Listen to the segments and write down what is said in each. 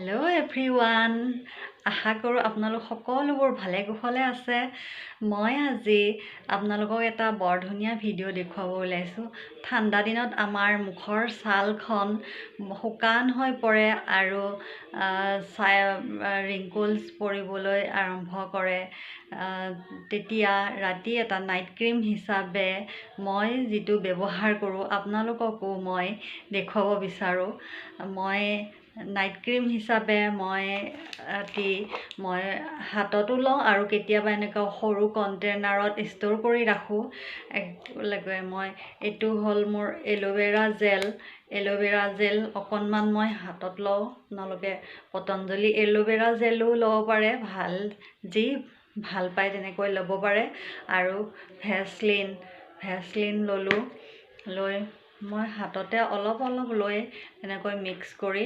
Hello' everyone, আশা কৰোঁ আপোনালোক সকলোবোৰ ভালে কুশলে আছে। মই আজি আপোনালোকক এটা বৰ ধুনীয়া ভিডিঅ' দেখুৱাব ওলাইছোঁ। ঠাণ্ডা দিনত আমাৰ মুখৰ ছালখন শুকান হৈ পৰে আৰু ৰিংকলছ পৰিবলৈ আৰম্ভ কৰে। তেতিয়া ৰাতি এটা নাইট ক্ৰীম হিচাপে মই যিটো ব্যৱহাৰ কৰোঁ আপোনালোককো মই দেখুৱাব বিচাৰোঁ। মই নাইট ক্ৰীম হিচাপে মই ৰাতি মই হাততো লওঁ আৰু কেতিয়াবা এনেকুৱা সৰু কণ্টেইনাৰত ষ্ট'ৰ কৰি ৰাখোঁ একেলগে। মই এইটো হ'ল মোৰ এল'ভেৰা জেল। এল'ভেৰা জেল অকণমান মই হাতত লওঁ। আপোনালোকে পতঞ্জলি এল'ভেৰা জেলো ল'ব পাৰে, ভাল যি ভাল পায় তেনেকৈ ল'ব পাৰে। আৰু ভেচলিন ল'লোঁ, লৈ মই হাততে অলপ অলপ লৈ তেনেকৈ মিক্স কৰি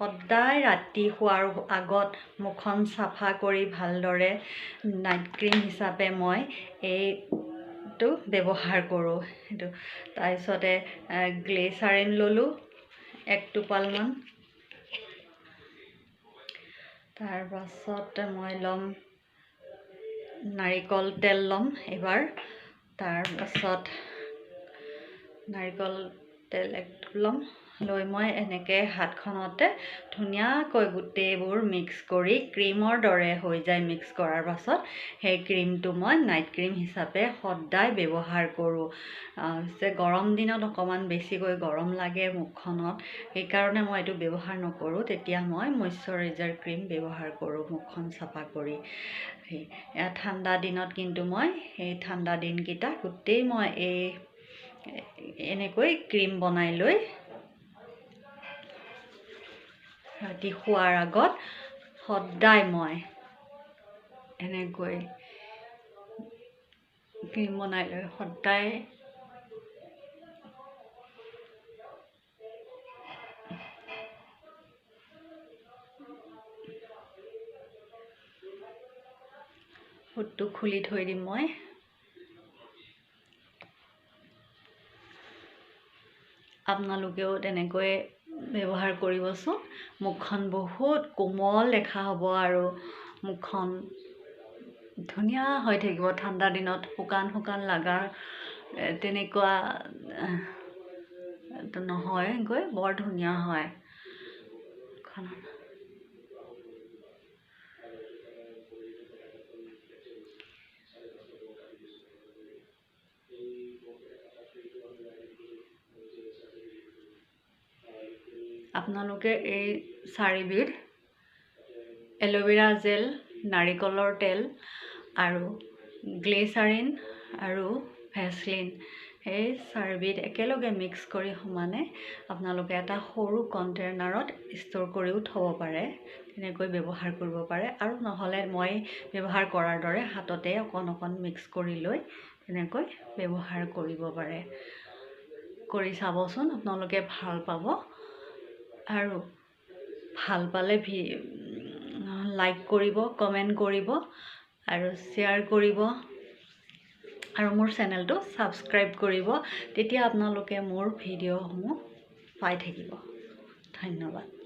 সদায় ৰাতি শোৱাৰ আগত মুখখন চাফা কৰি ভালদৰে নাইট ক্ৰীম হিচাপে মই এইটো ব্যৱহাৰ কৰোঁ। সেইটো তাৰপিছতে গ্লিচাৰিন ল'লোঁ এক টোপালমান। তাৰপাছতে মই ল'ম নাৰিকল তেল ল'ম এইবাৰ। তাৰপাছত নাৰিকল তেল এক ল'ম, লৈ মই এনেকৈ হাতখনতে ধুনীয়াকৈ গোটেইবোৰ মিক্স কৰি ক্ৰীমৰ দৰে হৈ যায়। মিক্স কৰাৰ পাছত সেই ক্ৰীমটো মই নাইট ক্ৰীম হিচাপে সদায় ব্যৱহাৰ কৰোঁ। গৰম দিনত অকণমান বেছিকৈ গৰম লাগে মুখখনত, সেইকাৰণে মই এইটো ব্যৱহাৰ নকৰোঁ। তেতিয়া মই মইশ্চাৰাইজাৰ ক্ৰীম ব্যৱহাৰ কৰোঁ মুখখন চাফা কৰি। ঠাণ্ডা দিনত কিন্তু মই সেই ঠাণ্ডা দিনকেইটা গোটেই মই এই এনেকৈ ক্ৰীম বনাই লৈ ৰাতি শোৱাৰ আগত সদায় মই এনেকৈ ক্ৰীম বনাই লৈ সদায় ফুটটো খুলি থৈ দিম মই। আপোনালোকেও তেনেকৈ ব্যৱহাৰ কৰিবচোন, মুখখন বহুত কোমল দেখা হ'ব আৰু মুখখন ধুনীয়া হৈ থাকিব। ঠাণ্ডা দিনত শুকান শুকান লগাৰ তেনেকুৱা নহয়গৈ, বৰ ধুনীয়া হয়। আপোনালোকে এই চাৰিবিধ এল'ভেৰা জেল, নাৰিকলৰ তেল আৰু গ্লিচাৰিন আৰু ভেচলিন, এই চাৰিবিধ একেলগে মিক্স কৰি সমানে আপোনালোকে এটা সৰু কণ্টেইনাৰত ষ্ট'ৰ কৰিও থ'ব পাৰে, তেনেকৈ ব্যৱহাৰ কৰিব পাৰে। আৰু নহ'লে মই ব্যৱহাৰ কৰাৰ দৰে হাততে অকণ অকণ মিক্স কৰি লৈ তেনেকৈ ব্যৱহাৰ কৰিব পাৰে। কৰি চাবচোন, আপোনালোকে ভাল পাব। আৰু ভাল পালে লাইক কৰিব, কমেণ্ট কৰিব আৰু শ্বেয়াৰ কৰিব আৰু মোৰ চেনেলটো ছাবস্ক্ৰাইব কৰিব। তেতিয়া আপোনালোকে মোৰ ভিডিঅ'সমূহ পাই থাকিব। ধন্যবাদ।